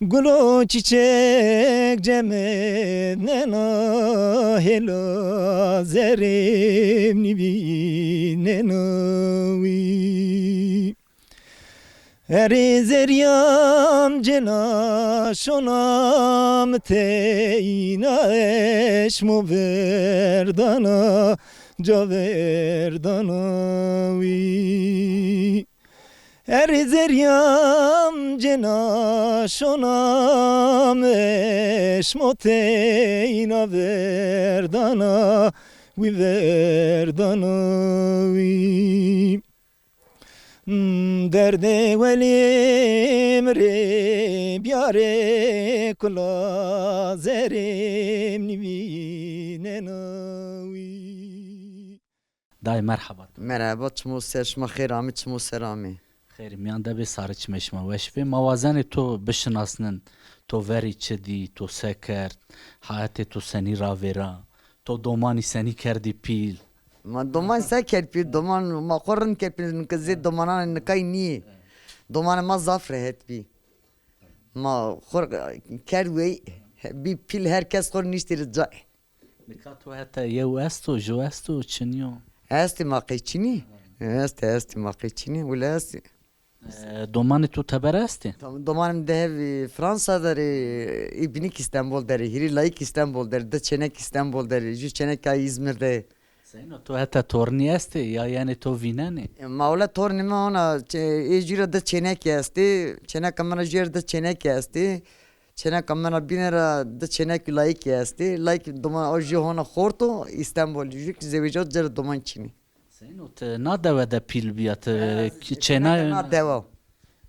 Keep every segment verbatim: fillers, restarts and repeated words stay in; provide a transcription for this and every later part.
Gulo çîçek cemednena, hêla zerrêm nîvînena wî. Erê zerrîyam cêna şona mi teyna, eşmo verdana, ca verdana wî. Erê zerrîyam cêna şona mi, eşmo teyna verdana wî, verdana wî. Derdê welê mi rê biyarê, kula zerrêm nîvînena wî. Dayê, merheba. Merheba, çimo ser, şima xêr amî, çimo ser amî. Xêr mîyan de bê, sarê çimê şima weş bê. Ma wazenê to bişinasnin, to verî çi dî, to se kerd, heyatê to senî ravêra, to domanî senî kerdî pîl? Ma doman se kerd pîl, doman ma xo rind kerd pîl, nika zê domanan nikay nîyê. Domanê ma zaf rehet bî. Ma xo kerd wey, bî pîl, her kes xo niştî ri cay. Nika to heta yew esto, ju esto, çinî yo? Estê ma qey çinî? Estê, estê ma qey çinî, wile estê. E, domanê to teber estê? Tam, domanê mi di hebî Fransa der ê, ê binîk Îstenbol der ê, hîrê layîk Îstenbol der ê, di çênek Îstenbol der ê, ju çênek a Îzmîr de. Seyno, to heta tornî estê ya, yanî to vînenê? E, ma wile tornê mi hona, çê-, ê jû ra di çênekî estê, çêneka min ra jû ra di çênekî estê. Çêneka min ra bîne ra di çênekî layikî estê. Layikî doma o jû hona xort o, Îstenbol. Jû kî zewecîya ci ra doman çinî. Seyno, ti na dewe de pîl bîya, ti çêna... Na dewa.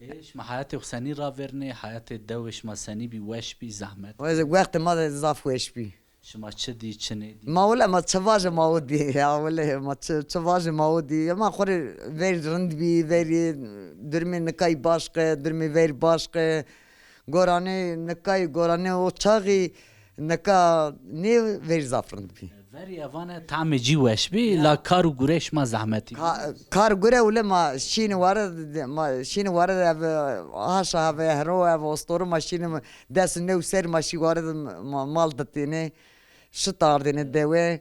Ê, şima heyatê xo senî ravêrnê, heyatê dewê şima senî bî, weş bî, zehmet? Wextê ma de zaf weş bî. Şima çi dî, çi nêdî? Ma wele ma çi vajê ma o dî. Ya wele ma çi, çi vajê ma o dî. Ya ma xo rê verî rind bî, verî durumê nikayî başqe, durumê verî başqe. Goranê nikayî, goranê o çaxî nika nê, verî zaf rind bî. Verî evane tamê cî weş bî, la kar û gure şima zehmetî. Ka-, kar gure wele ma şînî ware de, ma şînî ware de ev haşa, ev hero, ev ostoro ma şînî, des û new serî ma şî ware de ma-, mal ditêne. Şit ardêne dewe.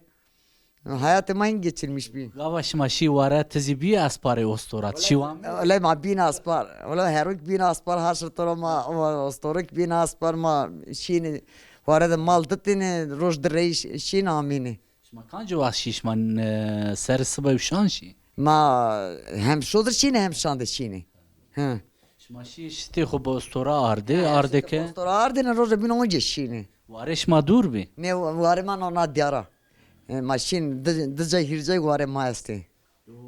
Hayatê ma hîn geçirmiş bî. Gava şima şî ware, ti zî bî esparê ostora, ti şî wame? Wele ma bîn aspar. Wele herok bîn aspar, haşr toro ma, ma ostorok bîn aspar, ma şînî ware de mal ditêne, roj di rey şîn amîne. Şima kanco wext şî, şima, e, serê sibe û şan şî? Ma hem şodir şînî hem şan de şînî. Hı. Şima şî şitê xo bi ostora ardê, ardê ke? Ostora ardêne, roja bîn onca şînî. Warê şima dûr bî? Nê, warê ma nona diyara. E, ma şîn di, di cay hîrê cay warê ma estê.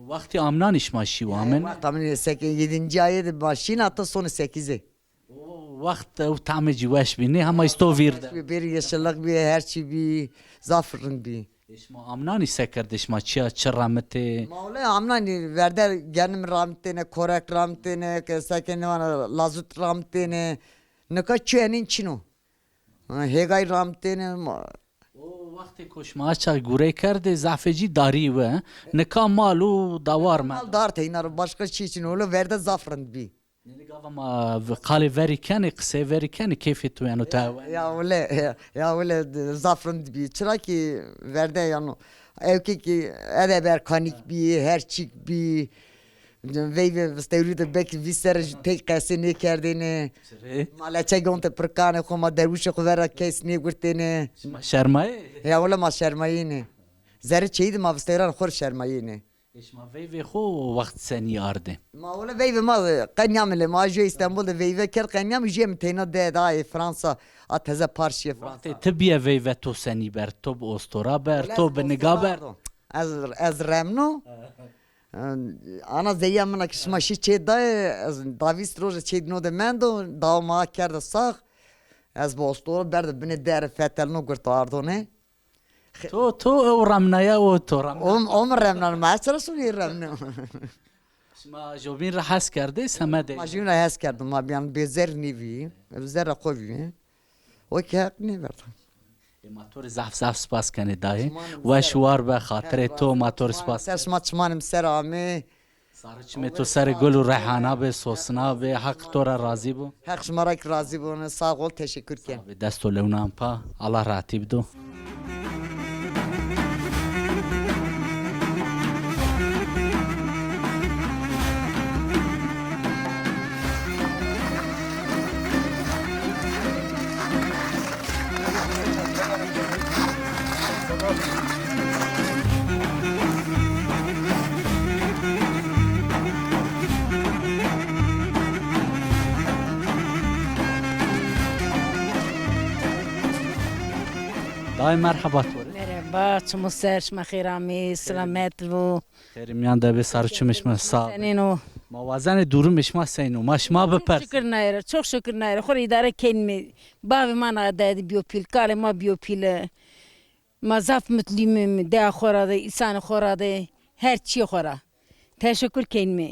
Wextê amnanî şima şî wamêne? Wext amnanî seke yedinci ayê de ma şîn hata sonê sekizê. O wext ew tamê cî weş bî, nê hema îsto vîr de. Bêrî yeşillik bî, her çî bî, zaf rind bî. Ê, şima amnanî se kerdê, şima çiya çi ramitê? Ma wele amnanî verde genim ramitêne, korek ramitêne, ke seke nêvana lazut ramitêne. Nika çi enîn çin o. Ha, hêgay ramitêne ma. O wextê ko şima aça gurey kerdê, zafê cî darî we. Nika mal û dawar me. Mal dar teyna ro, başka çî çin o. Wele verde zaf rind bî. Nê gava ma v-, qalê verî kenê, qiseyê verî kenê, keyfê to yeno tewe? Ya wele, ya, ya wele, zaf rind bî. Çira kî verde yeno, ewkê kî ede berkanîk bî, her çîk bî. Veyvê vistewrî de belkî vîst serre jî tey qesê nêkerdêne. Çirê? Ma leçe gonte pirkanê xo, ma derwişê xo vera kes nêgurtêne. Şima şermayê? Ya wele ma şermayêne. Zerrê çeyî de ma vistewran xo rê şermayêne. Ê, şima veyvê xo wext senî ardê? Ma wele veyvê ma qe nîyamê lê. Ma jû Îstenbol de veyve kerd, qe nîyamê, jûyê mi teyna de, de ayê Fransa, a teze par şîye Fransa. Wextê ti bîye veyve to senî ber? To bi ostora ber, to bi niga ber? Ez, ez remno. Ana zeya min a ke şima şî çê dayê, ez davîst roje çê dîno de mendo, dawa ma kerdo sax. Ez bi ostora berdo binê dere, fetelno gurto ardone. To, to ew remnaya, o to remna. O, o mi remnan, ma ez çira şonî remno. Şima jobîn ra hes kerdê, semedê? Ma jobîn ra hes kerdo, ma bîyan bêzer nîvî, zerra xo vî. O ke heq nêverda. Ê, ma to rê zaf zaf spas kenê dayê. Weş war be, xatirê to, ma to rê spas. Ser şima çimanê mi ser amê. Sarı çimê to serê gul û reyhana be, sosna be, Haq to ra razî bo. Heq şima ra kî razî bo, sağ ol, teşekkür ken. Sağ be, dest û lewnan pa, Allah rahatî bido. Dayê, merheba to rê. Merheba, çimo ser, şima xêr amê, selamet vo. Xêrê mîyan de bê, sar û çimê şima sağ bê. Senên o? Ma wazenê durumê şima seyn o, ma şima bipersin. Çok şükür nayê ra, çok şükür nayê ra. Xo rê îdare kenîme. Bavê ma na de bîyo pîl, kalê ma bîyo pîl. Ma zaf mutluyum, deya xo ra de, îsanê xo ra de, her çîyê xo ra. Teşekur kenîme.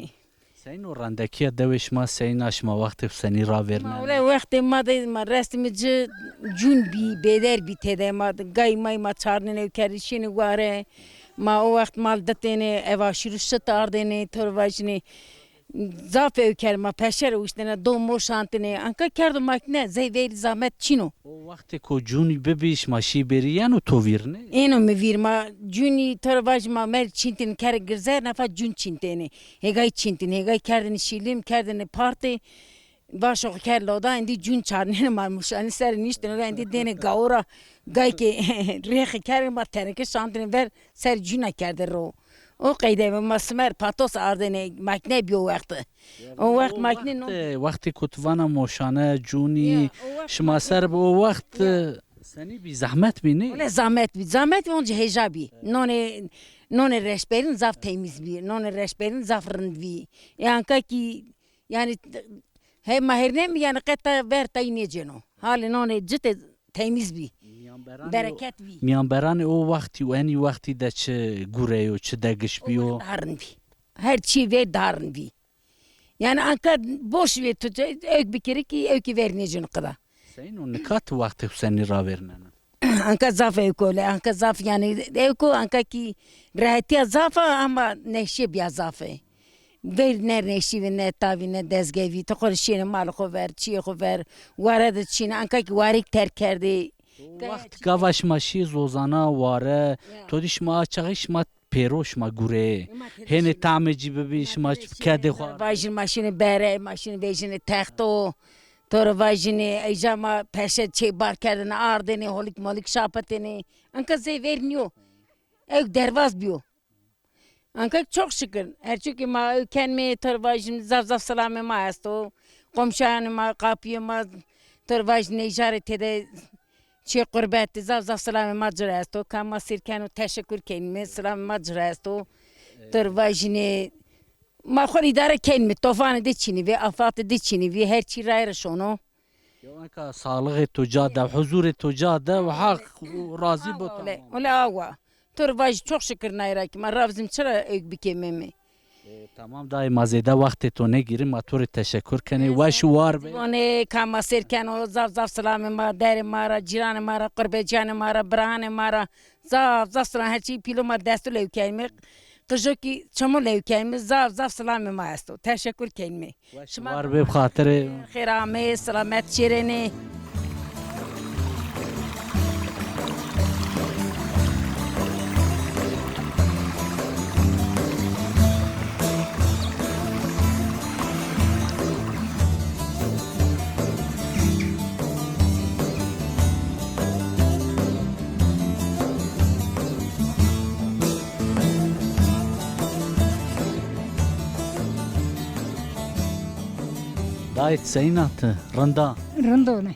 Seyn o, rendekîya dewê şima seyn a, şima wextê xo senî ravêrnenê? Ma wele wextê ma de ma restîme ci, cûn bî, bêder bî tede, ma gay may ma çarnêne, ew kerdî şînê ware, ma o wext mal ditêne, ev aşîrû şit ardêne, to rê vajîne. Zaf ew kerd, ma peşer uştêne, do mo şantêne. Anka kerdo makîne, zey verî zahmet çin o. O wextê ko cûnî bibî, şima şî bêrî yeno to vîr nê? Êno mi vîr, ma cûnî to rê vajî ma merî çîntêne, kerê girze, nafa cûn çîntêne. Hêgay çîntêne, hêgay kerdêne şîlim, kerdêne partê. Vaşo xo kerd loda, endî cûn çarnêne ma muşanî ser niştêne ra, endî dêne gawo ra, gay ke rêxî kerdêne ma teneke şantêne ver, ser cûna kerde ro. O qeyde ma simer patos ardêne, makîne bîyo wexti. O wext makîne no. Wextê, wextê ku tu vana moşane, cûnî, şima ser bi o wext, senî bî, zahmet bî nê? Wele zahmet bî. Zahmet bî, onca hêja bî. Nonê, nonê reşberîn zaf temîz bî. Nonê reşberîn zaf rind bî. E anka kî, yanî, hey ma hêrneme, yanî qeta ver tayî nêcêno. Halê nonê cite temîz bî. Bereket bî. Mîyanberanê o wextî û enî wextî de çi gure yo, çi degiş bîyo? Daha rind bî. Her çî ver daha rind bî. Yanî anka boş vê tu ewk bikerî kî ewkî ver nêcêno qida. Seyno, nika ti wextê xo senî ravêrnena? Anka zaf ewk o le, anka zaf yanî ewk o, anka kî rehetîya zaf a ama neşîye bîya zaf ê. Ver ne neşî vî, ne tavî, ne dezge vî. Ti xo rê şîyêne malê xo ver, çîyê xo ver, ware de çîne, anka kî wareyêk terk kerdê. O wext gava şima şîyê zozana, ware, to dî şima a çaxî şima pêro, şima gureyê. Hênê tamê cî bibî, şima kedê xo. Vajin ma şîne bere, ma şîne vejîne texto. To rê vajîne, eyja ma peşe çê bar kerdêne, ardêne, holik molik şapitêne. Anka zey ver nîyo. Ewk dervaz bîyo. Anka çok şükür. Her çî kî ma ewk kenme, to rê vajîme zaf zaf selamê ma esto. Komşuyanê ma, qapuyê ma, to rê vajîme nêjarê tede çê qurbetî, zaf zaf selamê ma ci ra esto. Kam ma sêr keno, teşekur kenîme, selamê ma ci ra esto. To rê vajîne, ma xo rê îdare kenîme, tofanê de çînî vî, afatê de çînî vî, her çî rayê ra şono. Yo, eka sağlığê to ca de, huzurê to ca de, Haq razî bo. Wele, tamam. Wele awa. To rê vajî çok şükür nayra kî ma ravzîm çira ewk bikememe. E, tamam dayê, ma zêde wextê to nêgîrî, ma to rê teşekur kenê. Weş û war be. Bonê ka ma sêr keno, zaf zaf selamê ma, derê ma ra, cîranê ma ra, qurbeciyanê ma ra, biranê ma ra, zaf zaf selam, her çî pîlo ma desto lew kenîme. Qijo kî çimo lew kenîme, zaf zaf selamê ma esto. Teşekur kenîme. Weş û war bê, bi xatirê. Xêr amê, selamet şêrênê. Dayê, ti seyîn a ti? Rind a? Rind o ne.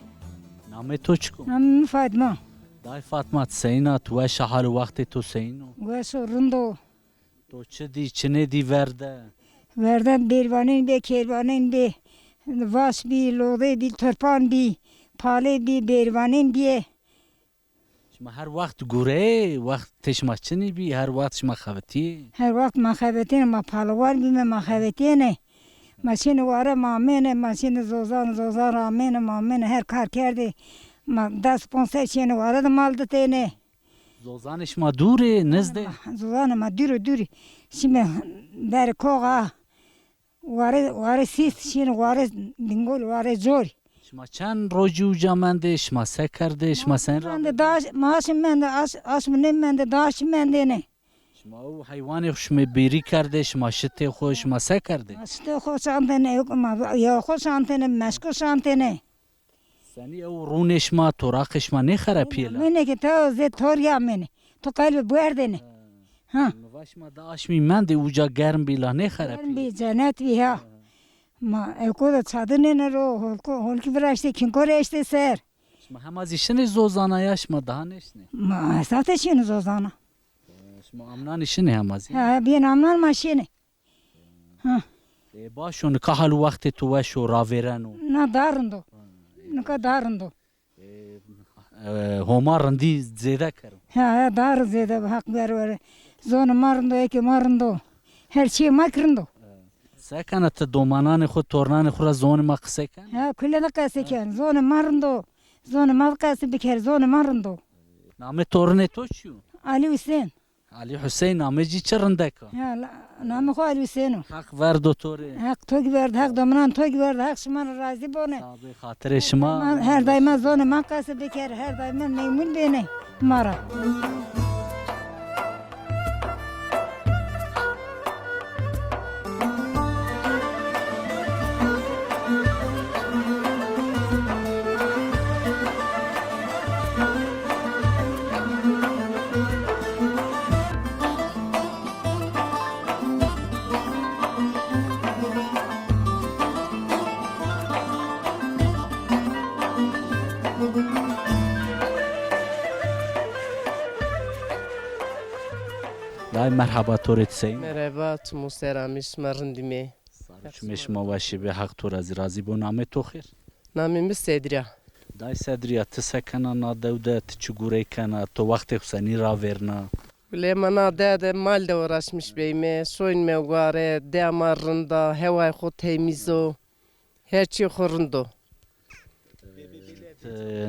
Namê to çik o? Namê mi Fatma. Dayê Fatma, ti seyîn a ti? Weş a, hal û wextê to seyîn o? Weş o, rind o. To çi dî, çi nêdî ver de? Ver de bêrvanên bî, kêrvanên bî, vaş bî, lodê bî, tirpan bî, palê bî, bêrvanên bîye. Şima her wext gureyê, wextê şima çinî bî, her wext şima xebitîyê? Her wext ma xebitêne, ma paliwan bîme, ma xebitêne. Ma şîne ware, ma amêne, ma şîne zozan, zozan ra amêne, ma amêne, her kar kerdê. Ma des ponc ser şîne ware de mal ditêne. Zozanê şima dûr ê, nizdê? Zozanê ma dûr ê, dûr ê. Şîme berê kox a. Ware, ware sîst şîne, ware bingol, ware cor. Şima çend rojî uca mendê, şima se kerdê, şima sen ra? Mende daş, maaşım mende, aş, aşmı ne mende, daş mende ne. Şima ew heywanê xwu şima bêrî kerdê, şima şitê xwu, şima se kerdê? Ma şitê xwu şantêne, yok ma ya xwu şantêne, meşku şantêne. Senî ew rûnê şima, toraqê şima nêxerepîye la? Mene ki te zê tor ya mene. Tu qelbi buerdêne. Ha. Mi va şima di aşmî mendê uca germ bî la nêxerepîye. Germ bî, cenet bî ha. Ma eko de çadir nêne ro, holko, holkî viraştê, kinkor eştê ser. Şima hema zî şinê zozana ya şima daha nêşinê? Ma hesate şinê zozana. Şima amnanî şinê hema zî? He, bîn amnan ma şinê. Ha. E, baş o, nika hal û wextê tu weş o, ravêreno? Na, daha rind o. Nika daha rind o. E, e, Homa rindî zêde kero? He, he, daha rind zêde bi, Heq ber were. Zonê ma rind o, êkê ma rind o. Her çîyê ma ki rind o. Se kena ti, domananê xwu, tornanê xwu ra zonê ma qisey kena? He, kule de qesey ken. Zonê ma rind o. Zonê ma qesey biker, zonê ma rind o. Namê torunê to çi yo? Alî Husên. Alî Husên, namê cî çi rindek a. Ya, la-, namê xo Alî Husên o. Heq verdo to rê. Heq to kî verdo, Heq dominan to kî verdo, Heq şima ra razî bone. Sağ bê, xatirê şima. Ma, her daîma zonê ma qesey biker, her daîma memnun bêne ma ra. Dayê, merheba, to rê, ti sey î? Merheba, çimo ser amê, şima rind îme? Sar û çimê şima weşî bê, Heq to ra zî razî bo. Namê to xêr? Namê mi Sedrî ya. Dayê Sedrî ya, ti se kena na dew de, ti çi gurey kena, to wextê xwu senî ravêrna? Wele ma na dew de mal de uğraşmış beyme, şoynme ware, dewa ma rind a, hewayê xwu temîz o, her çîyê xwu rind o. Ti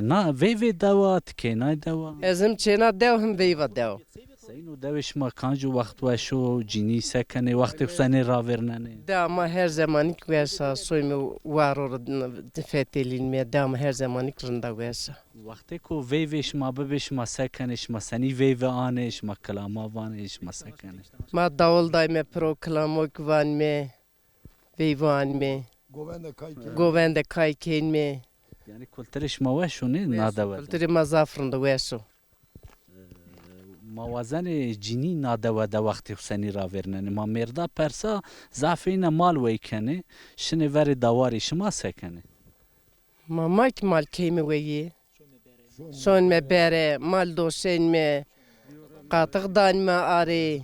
na veyvê dewa, ti kênay dewa? Ez him çêna dew, him veyva dew. Seyno dewê şima, kanco wext weş o, cinî se kenê, wextê xwu senê ravêrnenê? Dewa ma her zemanîk weş a, şoyme waro ra fetelînme, dewa ma her zemanîk rind a, weş a. Wextêko veyvê şima bibê, şima se kenê, şima senî veyve anê, şima kilama vanê, şima se kenê? Ma dawul dayme piro, kilamok vanme. Veyve anîme. Govende kay kenîme. Govende kay kenîme. Yanî kulturê şima weş o nê na dewe de? Kulturê ma zaf rind o, weş o. Ma wazenê cinî na dewe de wextê xwu senî ravêrnenê? Ma mêrda persa, zafê îne mal wey kenê, şinê verê dawarî, şima se kenê? Ma, ma kî mal keyme weyî. Şonme bere, mal doşenme, qatix danme arê.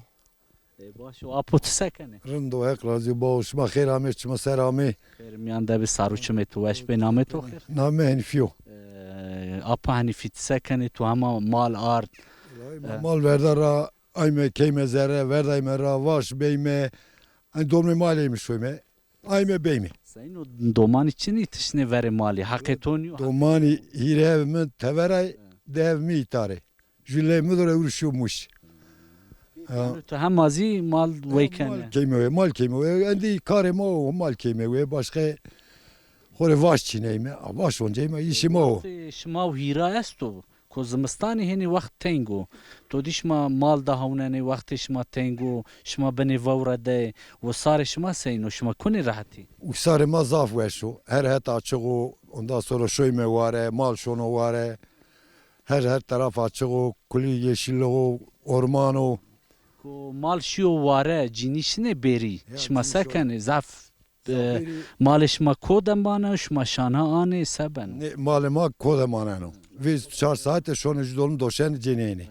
E, baş o, apo, ti se kenê? Rind o, Heq razî bo. Şima xêr amê, çimo ser amê. Xêr mîyan de bê, sar û çimê to weş bê. Namê to xêr? Namê Henîfî yo. E, apo Henîfî, ti se kenê? To hema mal ard. Wellahî ma mal verda ra, ayme keyme zere, verdayme ra, vaş beyme. Hani domê malê mi şoyme. Ayme beyme. Seyno, domanî çinî, ti şinê verê malî? Heqê to nîyo? Domanî hîrê hev mi teveray, di hev mi îta rê. Jû lê mi do rê ewro şîyo Mûş. Ha. Yanî tu hema zî mal wey kenê? Mal keyme wê, mal keyme wê. Endî karê ma o, mal keyme wê. Başqe xo rê vaş çîneyme. A, vaş onceyme, îşê ma o. Wextê şima û hîra esto? Ko zimistanî hênî wext teng o. To dî şima mal de hewnenê, wextê şima teng o, şima binê vewre de, wisarê şima seyno, şima kunê rehetî? Wisarê ma zaf weş o. Her het açiq o, ondan sonra şoyme ware, mal şono ware. Her, her taraf açiq o, kulî yeşilliq o, orman o. Ko mal şîyo ware, cinî şinê bêrî. Ya, şima se kenê? Zaf E, malê şima ko de maneno, şima şana anê, se beno? Nê, malê ma ko de maneno. Vîst çar saete şonê jû dolun doşenê cênê ênê.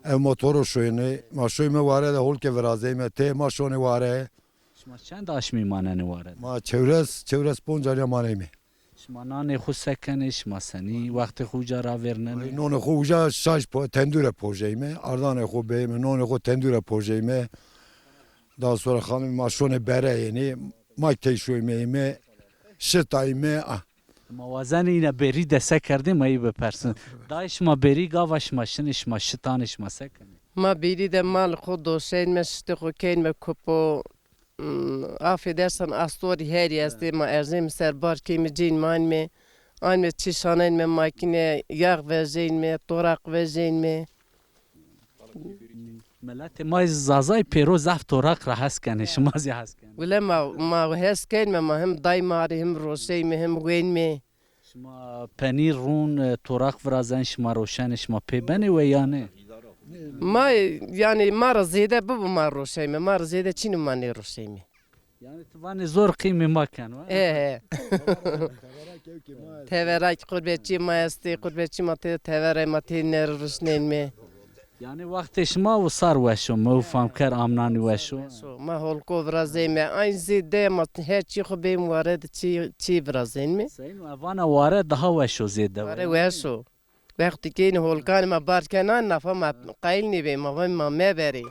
Ev ma to ro şoyêne, ma şoyme ware de holke virazeyme, tê ma şonê ware. Şima çend aşmî manenê ware de? Ma çewres, çewres ponc alîya maneyme. Şima nanê xwu se kenê, şima senî wextê xwu uca ravêrnenê? Ay, nonê xwu uca şaş po-, tendure pojeyme, ardanê xwu beyme, nonê xwu tendure pojeyme. Daha sonra xanimê ma şonê bere ênê, ma tey şoyme ême, şitayme, ah. Ma wazenê îna bêrî de se kerdê, ma yî bipersin. Dayê, şima bêrî gava şima şinê, şima şit anê, şima se kenê? Ma bêrî de mal xo doşeynme, şitê xo keynme kupo, Hmm, afedersen astorî herî estê, ma erzême ser bar kême cênme anme. Anme çî şanenme makîne, yax vejênme, toraq vejênme. Miletê ma Zazay pêro zaf toraq ra hes kenê, şima zî hes kenê. Wile ma, ma hes kenme, ma him day ma rê him roşeyme, him wênme. Şima penîr rûn, e, toraq virazen, şima roşenê, şima pê benê we yanî? Ma, yanî ma ra zêde bibo ma roşeyme, ma ra zêde çîno ma nêroşeyme. Yanî ti vanê zor qîmê ma keno, ha? E, he. Teverak qurbetçî ma estê, qurbetçî ma tê tevere ma tê nerê rişnenme. Yanî wextê şima wisar weş o, mi û famker amnanî weş o. So, ma holko virazeyme. Aynî zêde ma her çî xo bêm ware de çî, çî virazenme. Seyno, e, vana ware daha weş o zêde. Ware weş o. Wextî ke ênî holkanê ma bar kenan, nafa ma qayîl nêbê, ma vay ma meberê.